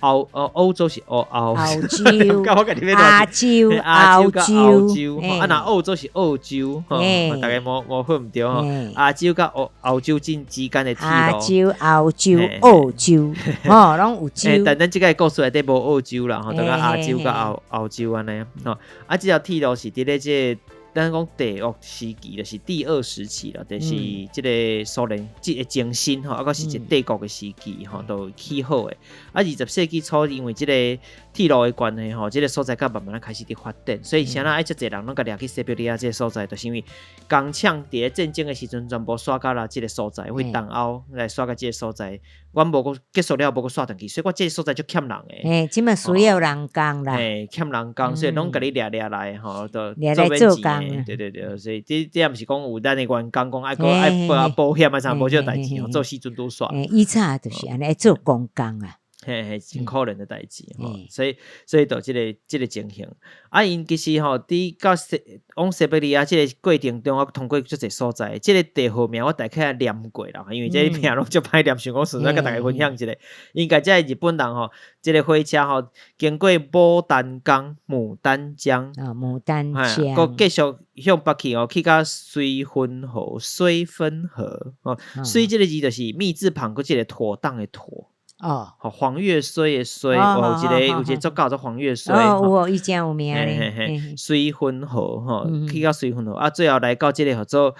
歐歐洲是歐歐洲，亞洲亞洲佮歐洲，啊若澳洲是澳洲，吼，大家無分毋著吼。亞洲佮歐歐洲之間的鐵路，亞洲、歐洲、澳洲，吼，攏有洲。但咱這个故事內底無澳洲啦，吼，就講亞洲佮歐歐洲按呢，吼，啊，這條鐵路是佇咧這個。咱講帝國時期，就是第二時期啦，就是這个蘇聯這个前身吼，啊，閣是一個帝國的時期吼，都起好的。啊，20世紀初因為這个鐵路的關係吼，這个所在才慢慢仔開始佇發展，所以啥人愛遮濟人攏共掠去西伯利亞這个所在，就是因為工廠佇咧戰爭的時陣全部徙到啦這个所在，為東歐來徙到這个所在。阮無閣結束了，無閣徙轉去，所以我這个所在足欠人的。嘿，這馬需要人工啦。嘿，欠人工，所以攏共你掠掠來吼，都掠來做工。對對對，所以這這也毋是講有咱的員工講愛閣愛保保險啊啥，無這個代誌吼，做死準拄煞。以早就是按呢，愛做工工啊。嘿嘿，真可憐的代誌吼，所以就這个情形。啊，𪜶其實吼，佇到西往西伯利亞這个過程中，我通過足濟所在，這个地號名我大概念過啦，因為這个名攏足歹念，想講順便共大家分享一下。應該這个日本人吼，這个火車吼，經過牡丹江、牡丹江，啊，牡丹江，閣繼續向北去哦，去到綏芬河、綏芬河哦，綏這个字就是密字旁，閣一个妥當的妥。哦，吼，黃越綏的綏，哦，有一個作家做黃越綏，哦，有哦，伊誠有名咧，綏芬河吼，去到綏芬河，啊，最後來到這个叫做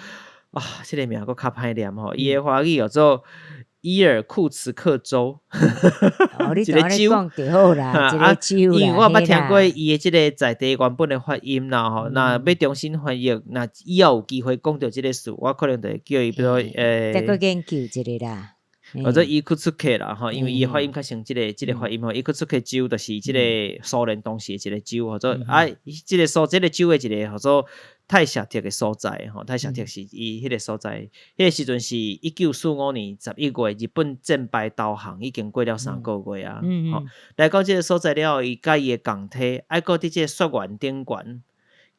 啊，這个名閣較歹念吼，伊的華語叫做伊爾庫茨克州，哦，你一个州講就好啦，一個州啦，因為我捌聽過伊的這个在地原本的發音啦吼，若欲重新翻譯，若以後有機會講著這个詞，我可能就會叫伊比如說，再閣研究一下啦。或者伊庫出克啦吼，因為伊的發音較像這个發音吼，伊庫出克州就是這个蘇聯當時的一個州，或者啊，這个所這个州的一个叫做泰薩特的所在吼，泰薩特是伊彼个所在，彼个時陣是1945年11月，日本戰敗投降，已經過了3個月啊，吼，來到這个所在了後，伊佮伊的仝梯，愛閣佇這个雪原頂懸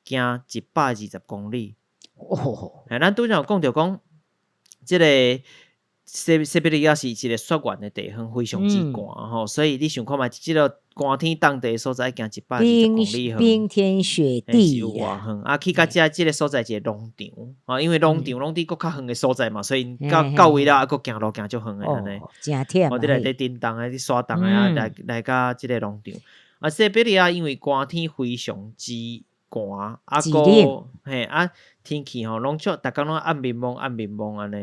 行120公里。哦，咱拄才有講著講，這个西伯利亞是一个雪原的地方，非常之寒吼，所以你想看覓，這个寒天凍地的所在，行120公里遠，冰天雪地有偌遠啊！去到遮這个所在一个農場，吼，因為農場攏佇閣較遠的所在嘛，所以到到位了，還閣行路行足遠的按呢。誠忝。哦，佇內底叮當的，佇沙凍的啊，來到這个農場。啊，西伯利亞因為寒天非常之寒，啊，閣嘿啊，天氣吼攏足，逐工攏暗暝濛暗暝濛按呢。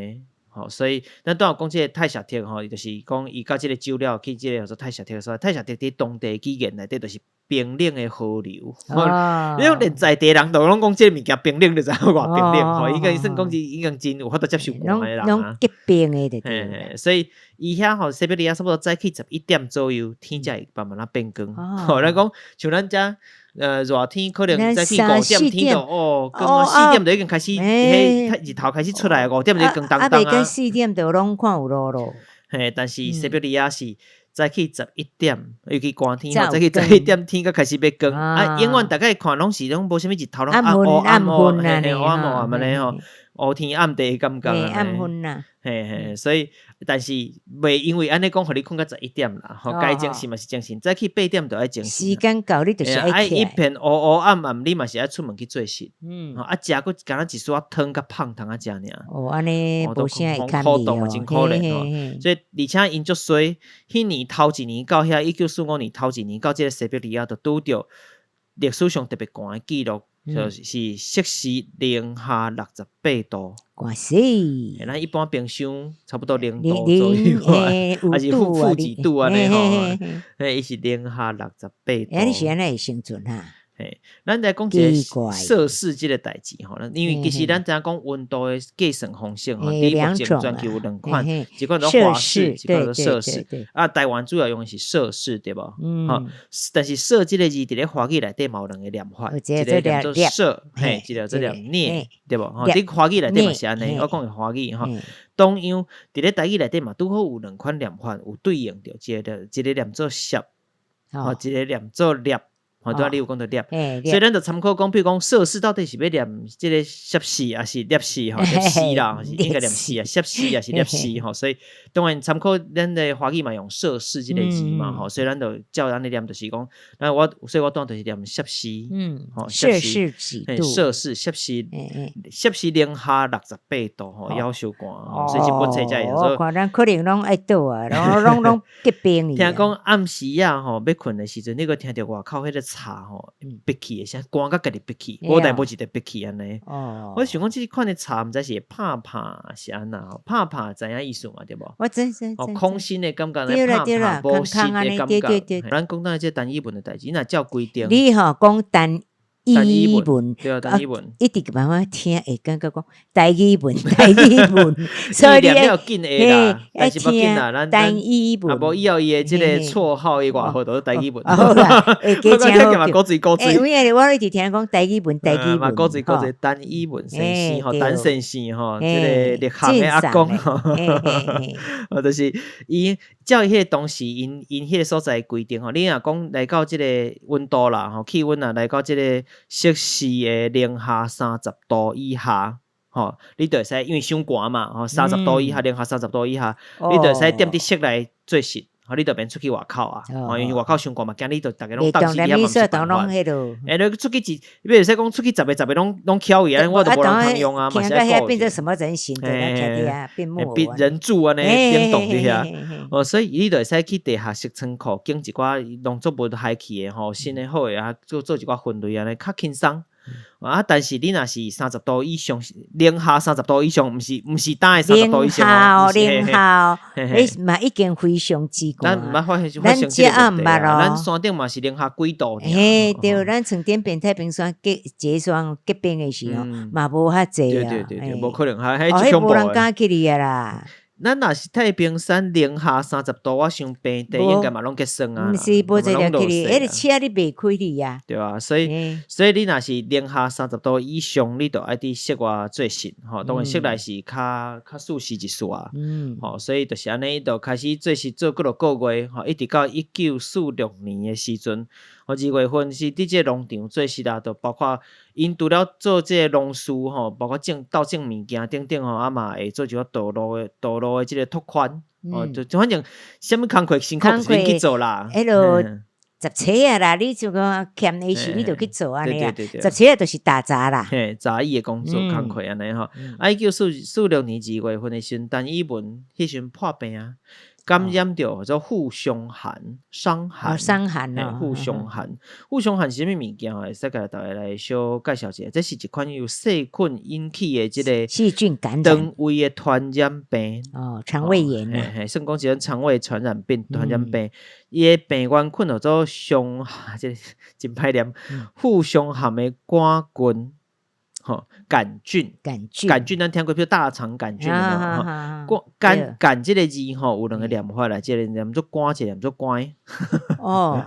吼，所以咱拄有講這个泰薩特吼，伊就是講伊到這个州了，去這个叫做泰薩特的所在。泰薩特佇當地語言內底就是冰冷的河流。哦，你講連在地人都攏講這个物件冰冷，就知影偌冰冷吼。應該算講是已經真有法度接受寒的人啊。攏結冰的就對。所以伊遐吼西伯利亞差不多早起11點左右，天才會慢慢仔變光。吼，咱講像咱遮熱天可能早起5點天就哦，光啊，4點就已經開始，彼日頭開始出來，5點就光當當啊。 4點就攏看有路咯。嘿，但是西伯利亞是早起十一點，尤其寒天吼，早起十一點天才開始欲光。啊，永遠逐概看攏是攏無啥物日頭，攏暗烏暗烏，嘿嘿，烏暗烏暗按呢吼，烏天暗地的感覺。暗昏啦。嘿嘿，所以但是袂因為按呢講，予你睏到十一點啦，吼，該精神嘛是精神，早起8點就愛精神。時間到你就是愛起來。一片烏烏暗暗，你嘛是愛出門去做事。啊，食閣敢若一絲仔湯佮胖通仔食爾。哦，按呢無啥會堪苦動，真可憐吼。所以而且𪜶足衰，彼年頭一年到遐，1945年頭一年到這个西伯利亞，就拄著歷史上特別寒的紀錄。就是攝氏零下68度。寒死！咱一般冰箱差不多0度左右啊，還是負幾度按呢吼？嘿，伊是零下六十八度。欸，你是按怎會生存哈？嘿，咱來講一个攝氏這个代誌吼，因為其實咱知影講溫度的計算方式吼，佇目前全球有兩款，一款叫華氏，一款叫攝氏。啊，台灣主要用的是攝氏，對無？吼，但是攝這个字佇咧華語內底嘛有兩个念法，一个念做攝，嘿，一个做念聶，對無？吼，佇華語內底嘛是按呢，我講的華語吼。同樣佇咧台語內底嘛拄好有兩款念法，有對應著，一個念做攝，吼，一个念做攝。吼，拄仔你有講著攝，所以咱就參考講，比如講攝氏到底是欲念這个攝氏，抑是攝氏吼？攝氏啦，是應該念氏啊，攝氏抑是攝氏吼？所以當然參考咱的華語嘛，用攝氏這个字嘛，吼，所以咱就照按呢念，就是講，那我所以我當就是念攝氏，吼，攝氏幾度？攝氏攝氏攝氏零下68度，吼，夭壽寒，所以這本冊才會說，看咱可能攏愛倒啊，攏結冰。聽講暗時仔吼，欲睏的時陣，你閣聽著外口彼个草。柴吼，閉氣的聲，寒甲家己閉氣，無代無誌就閉氣按呢。我想講這款的柴毋知是會拍拍是按怎吼，拍拍知影意思嘛，對無？我知知哦，空心的感覺，拍拍無實的感覺。咱講到這陳以文的代誌，若照規定，你吼講陳以文，對啊，陳以文，一直慢慢聽會感覺講台語文，台語文，所以你要緊的啦，但是無緊啦，咱陳以文，啊，無以後伊的這個綽號伊外號都是台語文。好啦，會加真好。古錐古錐，因為我一直聽講台語文，台語文，古錐古錐，陳以文先生吼，陳先生吼，這個力行的阿公吼，哦，就是伊照伊彼個當時𪜶𪜶彼個所在規定吼，你若講來到這個溫度啦吼，氣溫啊來到這個攝氏的零下三十度以下，吼，你就會使因為傷寒嘛，吼，三十度以下，零下三十度以下，你就會使踮佇室內做實，吼，你就免出去外口啊，吼，因為外口傷寒嘛，驚你就逐家攏凍死佇遐嘛毋是辦法。欸，你出去一，你袂使講出去十个十个攏攏翹去，按呢我就無人通用啊，嘛是愛顧。變做什麼人形？變木變人柱按呢，冷凍佇遐。哦，所以你就會使去地下室倉庫，揀一寡農作物害去的吼，新的好的啊，做做一寡分類按呢，較輕鬆。啊！但是你若是三十度以上，零下三十度以上，毋是毋是焦的三十度以上哦，零下，你嘛已經非常之寒。咱毋捌發生發生這個問題啊！咱山頂嘛是零下幾度。嘿，對，咱床頂邊太平山結結霜結冰的時候，嘛無遐濟啊。對對對對，無可能，彼這恐怖。無人敢去哩啊啦！咱若是太平山零下三十度，我想平地應該嘛攏結霜啊。毋是，無濟人去哩，彼個車你袂開哩啊。對啊，所以所以你若是零下三十度以上，你就愛佇室外做實吼。當然室內是較較舒適一絲啊。吼，所以就是按呢，就開始做實做幾落個月，吼，一直到1946年的時陣。吼，2月份是佇這個農場做實啊，就包括𪜶除了做這個農事吼，包括種鬥種物件等等吼，啊嘛會做一個道路的這個拓寬，哦，就反正啥物工課辛苦就是恁去做啦。彼落雜差啊啦，你就講欠的時你就去做按呢啊。雜差就是打雜啦。嘿，雜役的工作工課按呢吼。啊，1946年2月份的時陣，陳以文彼時陣破病啊。感染著做副傷寒、傷寒、傷寒哦，副傷寒、副傷寒是啥物物件？會使共逐家來小介紹一下。這是一款由細菌引起的這個細菌感染、腸胃的傳染病。哦，腸胃炎啊，嘿，算講一種腸胃傳染病、傳染病。伊的病原菌叫做傷，這個真歹念，副傷寒的桿菌。吼，桿菌，桿菌，桿菌，咱聽過，比如大腸桿菌，吼，桿桿這個字吼，有兩個念法啦，一個念做肝，一個念做肝。哦，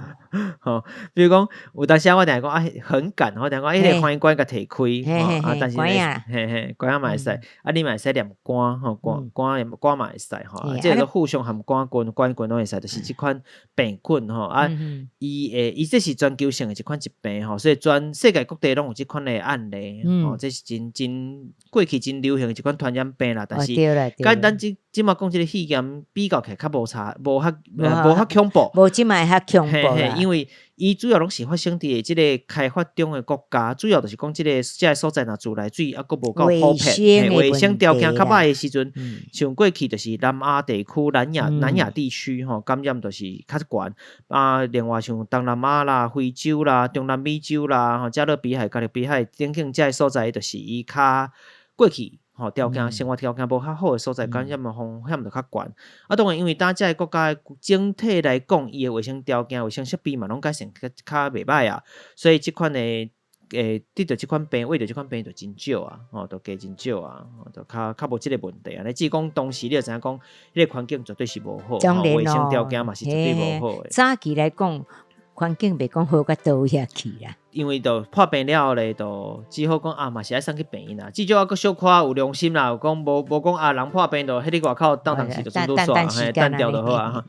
吼，比如講，有當時我定講啊，很趕，我定講，彼個翻譯官共提開，啊，但是咧，嘿嘿，肝仔嘛會使，啊，你嘛會使念肝，吼，肝肝肝嘛會使，吼，這個副傷寒桿菌、桿菌攏會使，就是這款病菌，吼，啊，伊會，伊這是全球性的一款疾病，吼，所以全世界各地攏有這款的案例，吼，這是真真過去真流行的一款傳染病啦，但是，佮咱這這馬講這個肺炎比較起來較無差，無遐無遐恐怖，無這麼遐恐怖啦。因為伊主要攏是發生佇這個開發中的國家，主要就是講這個這個所在若自來水猶閣無夠普遍，衛生條件較歹的時陣，像過去就是南亞地區、南亞地區吼，感染就是較懸。啊，另外像東南亞啦、非洲啦、中南美洲啦、吼加勒比海、加勒比海等等這個所在，就是伊較過去。吼，條件生活條件無較好的所在，感染的風險就較懸。啊，當然，因為當這個國家整體來講，伊的衛生條件、衛生設備嘛，攏改善較較袂䆀啊，所以這款的得著這款病、患著這款病就真少啊，吼，就加真少啊，就較較無這個問題啊。你只是講當時你就知影講，彼個環境絕對是無好，衛生條件嘛是絕對無好的。早期來講，環境袂講好甲佗位遐去啦。因為就破病了後咧，就只好講啊，嘛是愛送去病院啦。至少猶閣小可有良心啦，有講無無講啊，人破病就彼咧外口等當時就算數煞，嘿，等掉就好啊。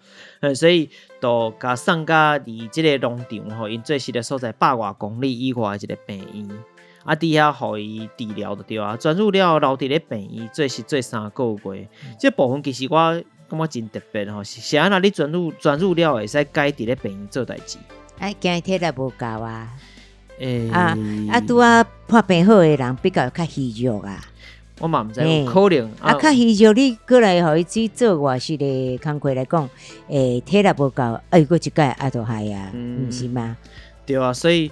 所以就共送到佇這個農場吼，𪜶做實的所在百外公里以外的一個病院，啊，佇遐予伊治療就對啊。痊癒了後留佇咧病院做實做3個月。這部分其實我感覺真特別吼，是按怎你痊癒痊癒了會使改佇咧病院做代誌？哎，驚伊體力無夠啊！欸、啊啊，拄仔破病好的人比較較虛弱啊。我嘛毋知有可能啊，較虛弱，你閣來予伊去做外事的工課來講，欸，體力無夠，啊，又閣一擺啊，就害啊，毋是嗎？對啊，所以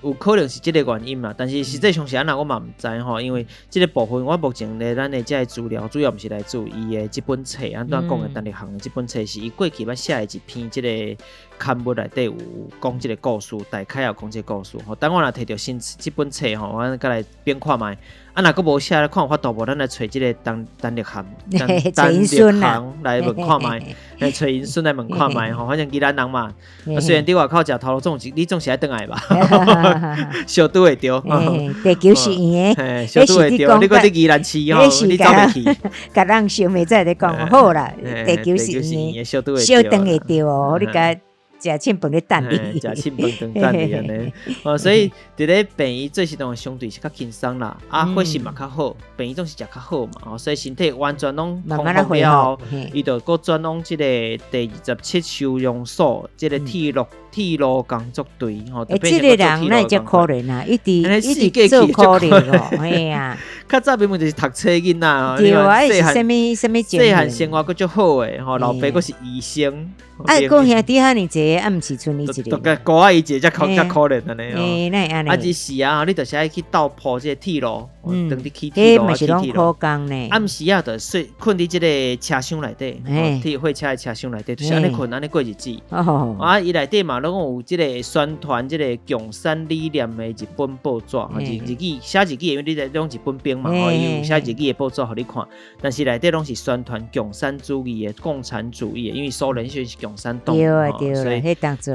有可能是這个原因嘛，但是實際上是按怎我嘛毋知吼，因為這个部分我目前咧咱的這个資料主要毋是來自伊的這本冊，按怎講的陳立行的這本冊是伊過去捌寫的一篇這个刊物內底有講這个故事，大概有講這个故事吼。等我若提著新這本冊吼，阮閣來變看覓。啊，若閣無寫，看有法度無？咱來揣這个陳陳立行，陳立行來問看覓，來揣𪜶孫來問看覓吼。反正宜蘭人嘛，啊，雖然佇外口食頭路，總是你總是愛轉來吧？相拄會著，地球是圓的，相拄會著。你閣佇宜蘭市吼，你走袂去。共人想袂使咧講好啦，地球是圓的，相拄會相轉會著哦。你共食凊飯咧等你，食凊飯等等你按呢。哦，所以佇咧病院做時當相對是較輕鬆啦，啊，伙食嘛較好，病院總是食較好嘛，哦，所以身體完全攏康復了後，伊就閣轉往這个第27收容所，這个鐵路工作隊，吼。欸，這个人哪會遮可憐啊？一直一直做苦力哦，嘿啊。較早明明就是讀冊囡仔，對啊，是啥物啥物細漢生活閣足好的吼，老爸閣是醫生。啊，講兄弟遐爾濟，啊，毋是賰伊一个。孤仔伊一个才可才可憐按呢。欸，哪會按呢？啊，這是啊，你就是愛去鬥鋪這个鐵路，當你去鐵路啊，去鐵路。苦工呢。暗時啊，就睡睏佇這个車廂內底，鐵火車的車廂內底，就是按呢睏，按呢過日子。啊，伊內底嘛，攏有這个宣傳這个共產理念的日本報紙，日日語寫日語，因為你佇攏日本兵嘛，吼，伊有寫日語的報紙予你看。但是內底攏是宣傳共產主義的，共產主義的，因為蘇聯時是共產黨，所以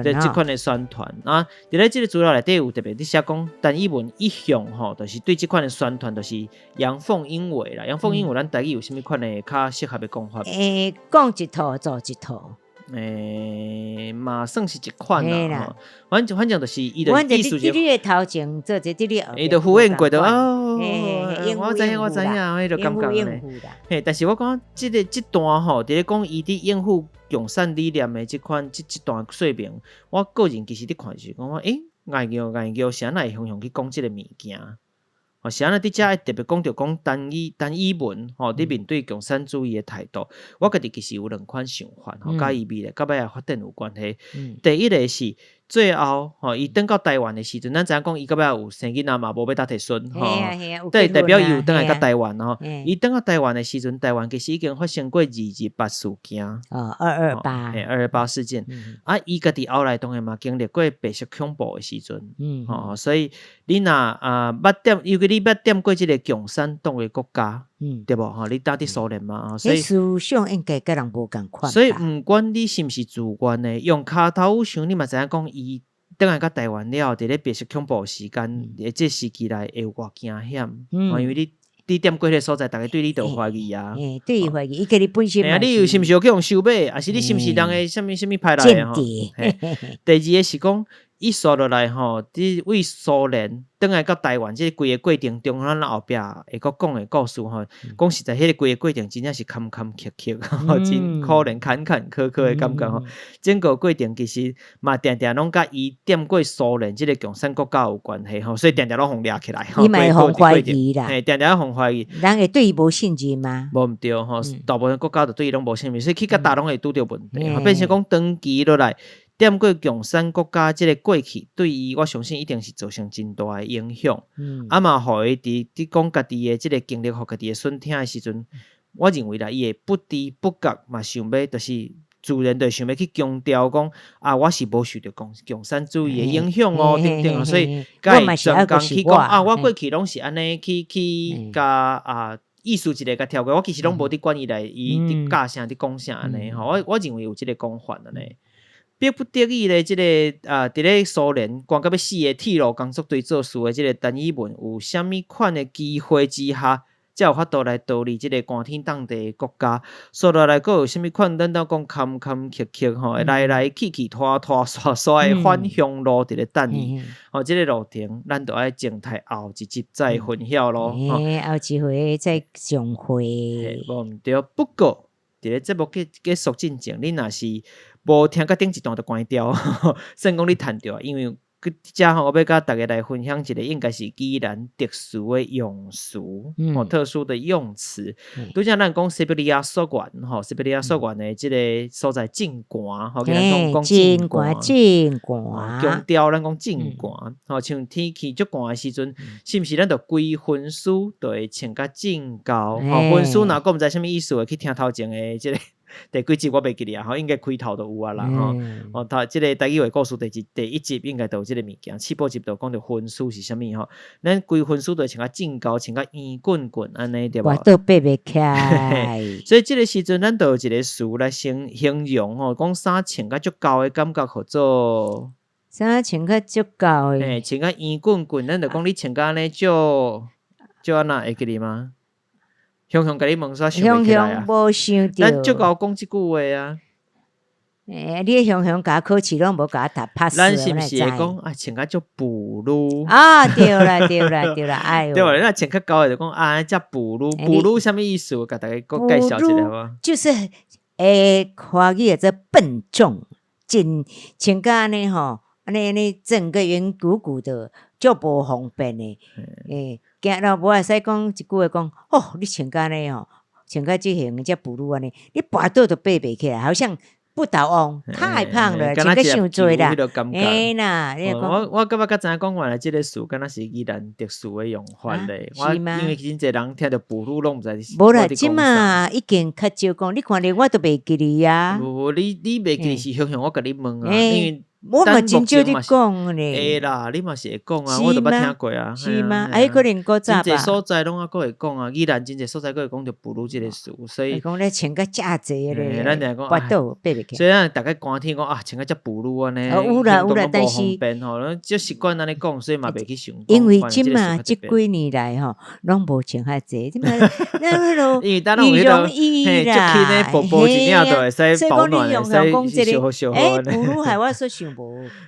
對這款的宣傳啊，佇咧這个資料內底有特別佇寫講，陳以文一向吼，就是對這款的宣傳，就是陽奉陰違啦。陽奉陰違，咱台語有啥物款的較適合的講法？欸，講一套做一套。欸，嘛算是一款啦。反正就是伊的意思就，佇你的頭前做這，佇你後，伊就敷衍過就哦。我知影，我知影，彼就感覺咧。嘿，但是我感覺這个這段吼，佇咧講伊佇應付共產理念的這款這段說明，我個人其實佇看是講，欸，硬叫硬叫，是按怎會雄雄去講這个物件？哦，是按怎佇遮會特別講著講陳以文吼，佇面對共產主義的態度，我家己其實有兩款想法吼，佮伊未來到尾仔發展有關係。第一个是最後吼，伊轉到台灣的時陣，咱知影講伊到尾仔有生囡仔嘛，無欲搭提孫吼，對，代表伊有轉來到台灣吼。伊轉到台灣的時陣，台灣其實已經發生過228事件。哦，二二八，嘿，二二八事件。啊，伊家己後來當然嘛經歷過白色恐怖的時陣，吼，所以你若啊捌踮，尤其你捌踮過這个共產黨的國家，對無吼？你當佇蘇聯嘛，所以思想應該佮人無仝款。所以毋管你是毋是自願的，用跤頭想，你嘛知影講伊轉來到台灣了後，佇咧白色恐怖時間，這時期內會有偌驚險，因為你踮過彼个所在，逐家對你都有懷疑啊。欸，對伊懷疑，伊家己本身。嘿啊，你有是毋是有去予收買？抑是你是毋是人的啥物啥物派來的吼？第二个是講，伊煞落來吼，佇為蘇聯轉來到台灣這規个過程中，咱後壁會閣講的故事吼，講實在，彼个規個過程真正是坎坎坷坷，真可憐坎坎坷坷的感覺吼。整個過程其實嘛，定定攏佮伊踮過蘇聯這个共產國家有關係吼，所以定定攏予掠起來。伊嘛會予懷疑啦，嘿，定定予懷疑。人會對伊無信任嗎？無毋對吼，大部分國家都對伊攏無信任，所以去到佗攏會拄著問題，變成講長期落來。踮過共產國家這個過去，對伊我相信一定是造成真大的影響。啊嘛，予伊佇講家己的這个經歷，予家己的孫聽的時陣，我認為啦，伊會不知不覺嘛想欲，就是自然就想欲去強調講啊，我是無受著共產主義的影響哦，等等啊，所以才會專工去講啊，我過去攏是按呢去去共啊。意思一个共跳過，我其實攏無佇管伊來，伊佇教啥佇講啥按呢吼，我認為有這个講法按呢。逼不得已咧，這个啊，佇咧蘇聯關到欲死的鐵路工作隊做事的這个陳以文，有啥物款的機會之下，才有法度來逃離這个寒天凍地的國家？煞落來閣有啥物款？咱兜講坎坎坷坷吼，來來去去拖拖刷刷的返鄉路佇咧等伊。吼，這个路程，咱就愛靜待後一集再分曉囉。欸，後一回再相會。無毋對，不過佇咧節目結束進前，你若是無聽到頂一段就關掉，算講你趁著啊，因為這吼，我欲佮大家來分享一个，應該是宜蘭特殊的用詞，吼，特殊的用詞。拄才咱講西伯利亞雪原，吼，西伯利亞雪原的這个所在真寒，吼，咱講講真寒，真寒。強調咱講真寒，吼，像天氣足寒的時陣，是毋是咱就規身軀就會穿甲真厚？吼，分屍若閣毋知啥物意思的，去聽頭前的這个。第幾集我袂記得啊，吼，應該開頭就有啊啦，吼，哦，頭這个台語話故事第一集應該就有這个物件，試播集就講著分屍是啥物吼，咱規身軀就會穿甲真厚，穿甲圓滾滾按呢對無？我都爬袂起來。所以這个時陣，咱就有一个詞來形容吼，講衫穿甲足厚的感覺，號做衫穿甲足厚的，嘿，穿甲圓滾滾，咱就講你穿甲按呢足足按怎會記得嗎？雄雄共你問煞想袂起來啊？無想著。咱足𠢕講這句話啊。欸，你雄雄共我考試攏無共我讀 pass。咱是毋是會講啊？穿甲足布魯？啊，對啦，對啦，對啦，哎喲。對無？你若穿較厚的就講啊，遮布魯，布魯啥物意思？共大家閣介紹一下好無？就是華語叫做笨重，真穿甲按呢吼，按呢按呢整個圓鼓鼓的，足無方便的，欸。行路無會使講一句話講，哦，你穿甲按呢吼，穿甲這型遮布魯按呢，你跋倒都爬袂起來，好像不倒翁，太胖了，穿甲傷濟啦。嘿啦，我感覺較知影講原來這个詞，敢若是宜蘭特殊的用法咧。是嗎？因為真濟人聽著布魯攏毋知。無啦，這馬已經較少講，你看咧，我都袂記哩啊。無無，你袂記是雄雄，我共你問啊，因為。我嘛真少咧講咧。會啦，你嘛是會講啊，我都捌聽過啊。是嗎？啊，可能古早吧。真濟所在攏猶閣會講啊，宜蘭真濟所在閣會講著布魯這个詞，所以。講咧穿甲遮濟咧，咱定講跋倒爬袂起。所以咱逐家寒天講啊，穿甲遮布魯按呢，有啦有啦，但是無方便吼，就習慣按呢講，所以嘛袂去想。因為這馬這幾年來吼，攏無穿較濟，這馬那彼落羽絨衣啦，薄薄一領就會使保暖，會使燒燒欸，布魯害我說想無。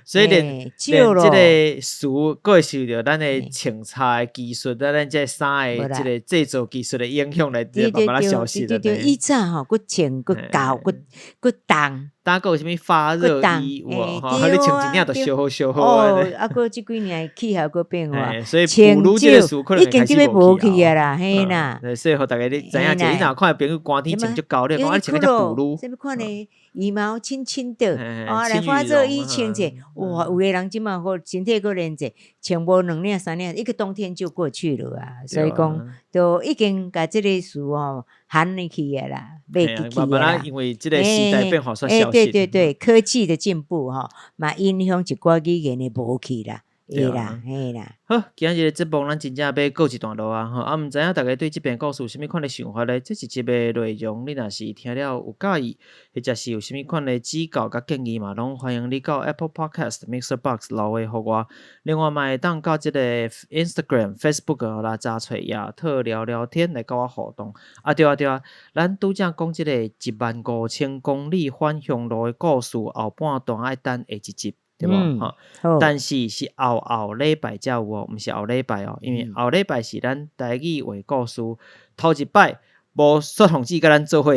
所以連連這个詞，閣會受著咱的穿插的技術，咱這个衫的這个製造技術的影響來慢慢仔消失。對對對，以前吼，閣穿閣厚，閣閣重。當閣有啥物發熱衣有無？吼，你穿一領就燒好燒好。哦，啊，閣這幾年氣候閣變化，所以布魯這个詞可能已經這欲無去啊啦，嘿啦。所以予大家你知影者，你若看朋友寒天穿足厚，你講啊穿甲遮布魯。啥物款的羽毛輕輕的，哦，來發熱衣穿者，哇，有的人這馬好身體閣練者，穿無兩領三領，一個冬天就過去了啊。所以講，都已經共這个詞吼含入去啊啦，袂記去啊。因為這个時代變化煞消失。對對對，科技的進步吼，嘛影響一寡語言的無去啦。會啦，嘿啦。好，今日的節目咱真正欲告一段落啊！吼，啊，毋知影大家對這篇故事有啥物款的想法咧？這一集的內容，你若是聽了有佮意，或者是有啥物款的指教佮建議嘛，攏歡迎你到 Apple Podcast、Mixer Box 留話予我。另外嘛會當到這個 Instagram、Facebook 來查揣亞特聊聊天來佮我互動。啊對啊對啊，咱拄才講這個15,000公里返鄉路的故事，後半段愛等下一集。對無？吼，但是是後後禮拜才有哦，毋是後禮拜哦，因為後禮拜是咱台語話故事頭一擺無雪鳳姊佮咱做伙，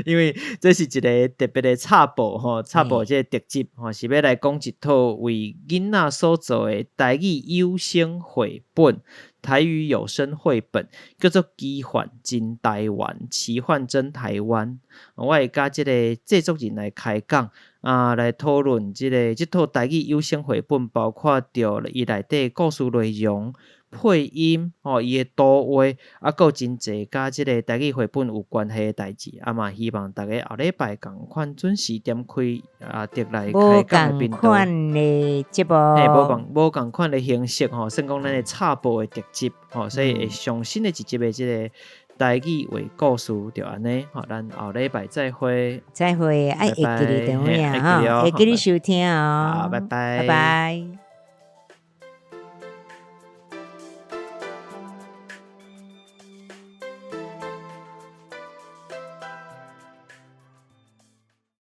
因為這是一个特別的插播吼，插播這个特輯吼，是欲來講一套為囡仔所做的台語有聲繪本，台語有聲繪本，叫做《奇幻真台灣》，奇幻真台灣。我會佮這个製作人來開講。啊，來討論這个這套台語有聲繪本，包括著伊內底故事內容、配音，吼，伊的圖畫，啊，閣有真濟佮這个台語繪本有關係的代誌。啊嘛，希望大家後禮拜仝款準時點開啊，特來開講的頻道。無仝款的節目，嘿，無仝無仝款的形式吼，算講咱的插播的特輯吼，所以會上新的一集的這个台語話故事就按呢，吼，咱後禮拜再會。再會，愛會記得等下吼，會記得收聽哦。好，拜拜。拜拜。